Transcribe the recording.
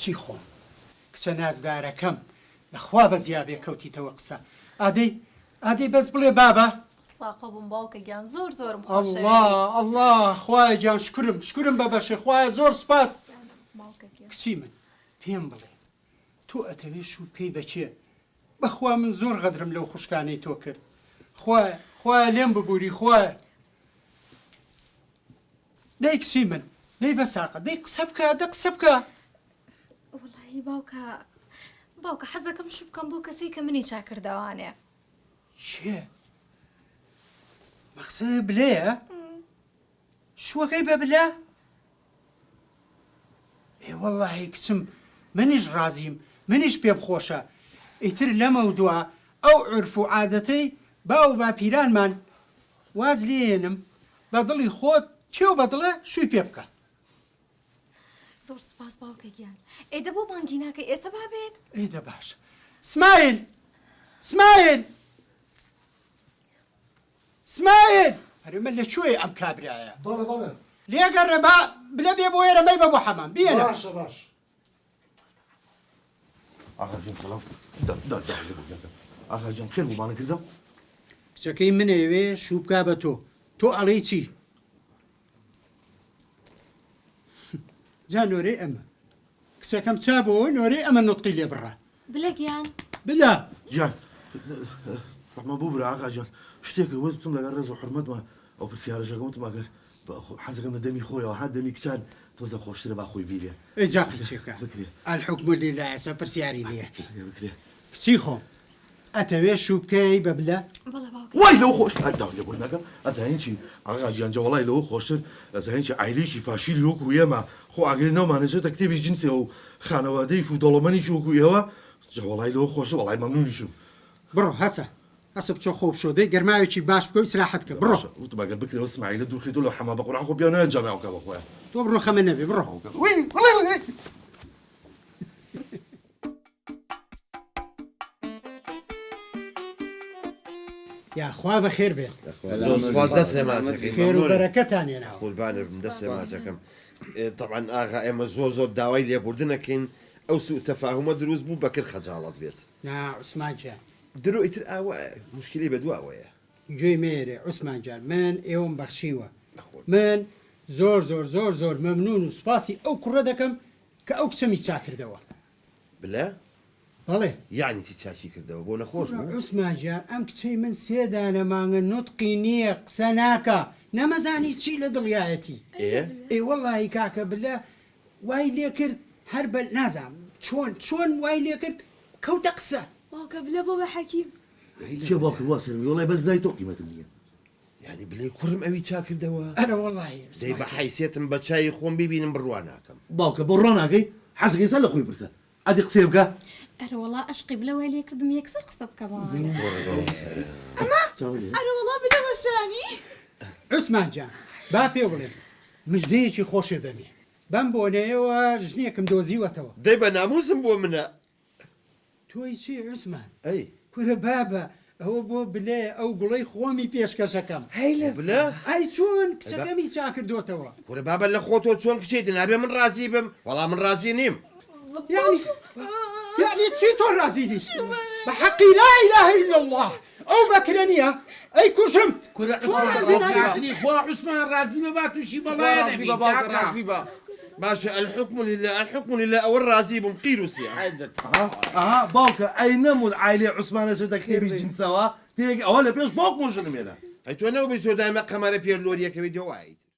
کچی خۆم کچە نازدارەکەم بەخوا بەزیابێ کەوتیتەوە قسە ئادەی ئادەی بەس بڵێ بابە. ساقە بووم باوکە گیان زۆر زۆرم خۆشەوێی. ئەڵڵا ئەڵڵا خوایە گیان شکورم شکورم بە بەشێ خوایە زۆر سوپاس. باوکە گیان. کچی من پێم بڵێ تۆ ئەتەوێ شوو بکەی بە کێ بەخوا من زۆر غەدرم لەو خوشکانەی تۆ کرد خوایە خوایە لێم ببوری خوایە. دەی کچی من دەی بەساقە دەی قسە بکە دە قسە بکە. وەڵاهی باوکە باوکە حەزەکەم شوو بکەم بۆ کەسەی کە منی چاکردەوانێ. کێ؟ مەخسەوێ بلەیە؟ شووەکەی بە بلە؟ ئێ وەڵاهی کچم منیش ڕازیم منیش پێم خۆشە ئیتر لەمەودوا ئەو عورف و عادەتەی باو و باپیرانمان واز لێیەنم بە دڵی خۆت کێو بە دڵە شووی پێ بکە. زۆر سوپاس باوکە گیان. ئێ دە بۆ بانگی ناکەی ئێستا با بێت. ئەی دە باشە. سمایل! سمایل! سمایل! ئەرێ مە لە کوێیە ئەم کابرایە؟ بەڵێ بەڵێ. لێگەڕێ با بلە بێ بۆ ئێرە مەیبە بۆ حەمام بیێنە. باشە باش. ئاغا گیان سڵاو. دا دا دا ئاغا گیان خێر بوو بانگ کردم؟ کچەکەی من ئەیەوێ شوو بکا بە تۆ، تۆ ئەڵێی چی؟ جا نۆرەی ئەمە. کچەکەم چا بۆوە نۆرەی ئەمە نوتقی لێ بڕا. بلە گیان. بلە. گیان زەحمەت ببورە ئاغا گیان شتێکە وتم لەگەڵ ڕێز و حورمەتما ئەو پرسیارەشەکەم وتم ئەگەر حەزەکەم لە دەمی خۆیەوە ها دەمی کچان تۆزە خۆشترە با خۆی بیلێ. ئەی جا قیچێکە بکرێ. الحکم للە ئێستا پرسیاری لێ ئەکەی. بکرێ. کچی خۆم ئەتەوێ شوو بکەی بە بلە؟ بەڵێ باوکە. وای لەوە خۆش داوای لێبوردن ئەکەم ئەزانین چی ئاغا گیان جا وەڵای لەوە خۆشتر ئەزانین چی عایلەیەکی فاشیلی وەکو ئێمە خۆ ئاگری نەومان ئەچێتە کتێبی جنسێ و خانەوادەیەک و دەوڵەمەنێکی وەکو ئێوە جا وەڵای لەوە خۆشتر وەڵای مەمنونیشم. بڕۆ هەسە هەسە بچۆ خۆ بشۆ دەی گەرماوێکی باش بکە و ئیسراحەت کە بڕۆ. باشە وتم ئەگەر بکرێ ئەو سمایلە دوور خەیتەوە لەو حەمام بە قورعان خۆ پیاو نایەت جامعە بکا بە خۆیا. تۆ بڕۆ خەمە نەبێ بڕۆ. وەی وەڵای. یاخوا بەخێر بێن. زۆر سوپاس دەست هێماچەکەی خێر و بەرەکەتان هێناوە. قوربانت بم دەست هێماچەکەم تەبعەن ئاغا ئێمە زۆر زۆر داوای لێبوردن ئەکەین ئەو سوء تەفاهومە دروست بوو بەکر خەجاڵەت بێت. نا عوسمان گیان. درۆ ئیتر ئاوایە موشکیلەی بەدواوەیە. گوێی مەیەرێ عوسمان گیان من ئێوەم بەخشیوە من زۆر زۆر زۆر زۆر مەمنون و سوپاسی ئەو کوڕە دەکەم کە ئەو کچەمی چاکردەوە. بلە؟ بەڵێ. یەعنی چی چاکی کردەوە؟ بۆ نەخۆش کوڕە بوو؟ عوسمان گیان ئەم کچەی من سێ دانە مانگە نوتقی نییە قسە ناکا نەمەزانی چی لە دڵیایەتی. ئێ؟ ئێ وەڵاهی کاکە بلە وای لێ کرد هەر بە نازانم چۆن چۆن وای لێ کرد کەوتە قسە. باوکە بلە بۆ بە حەکیم. کێ باوکە وا سەرم وەڵای بەس لای تۆ قیمەتم نییە. یانی بلەی کوڕم ئەوی چاک کردەوە؟ ئەرە وەڵاهی دەی عوسمان بە گیان. حەیسیەتم بە چاوی خۆم بیبینم بڕوا ناکەم. باوکە بڕوا ناکەی؟ حەزەکەی سەر لە خۆی پرسە ئەدی قسەیە بکە. ئەرەوەڵا ئەشقی بلە وای لێکردم یەکسەر قسە بکە بەوانە. بۆڕە بەو سەرە. ئەمە ئەرەوەڵا بلە وەشانی. عوسمان گیان با پێو بڵێم مژدەیەکی خۆشێ بەمێ بەم بۆنەیەوە ژنێکم دۆزیوەتەوە. دەی بە ناموسم بۆ منە. تۆی چی عوسمان؟ ئەی. کورە بابە ئەوە بۆ بلەیە ئەو گوڵەی خۆمی پێشکەشەکەم. هەی لە بلە؟ ئەی چۆن کچەکەمی چاکردۆتەوە. کورە بابە لە خۆتۆ چۆن کچێیت نابێ من ڕازی بم وەڵا من ڕازی نیم. یەعنی یەعنی چی تۆ ڕازی نیت؟ بە حەقی لا الە الا اللە ئەو بەکرە نییە ئەی کوژم. کورە چۆن عوسمان ڕازی نابی؟ ڕازی خوا عوسمان ڕازی بە با تووشی تخوا بەڵایە ڕازی نەبین بە باوکە کاکە. ڕازی بە. باشە الحکم للە الحکم للە ئەوە ڕازی بووم قیر و سیان. ئەها ئەها باوکە ئەی نەموت عایلەی عوسمان ئەچێتە کتێبی جنسەوە تێک ئەوە لە پێش باوکمەوە ژنم هێنا. ئەی تۆ نەبووی تۆ دایمە قەمەرە پێر لۆریەکەوی دەوایت.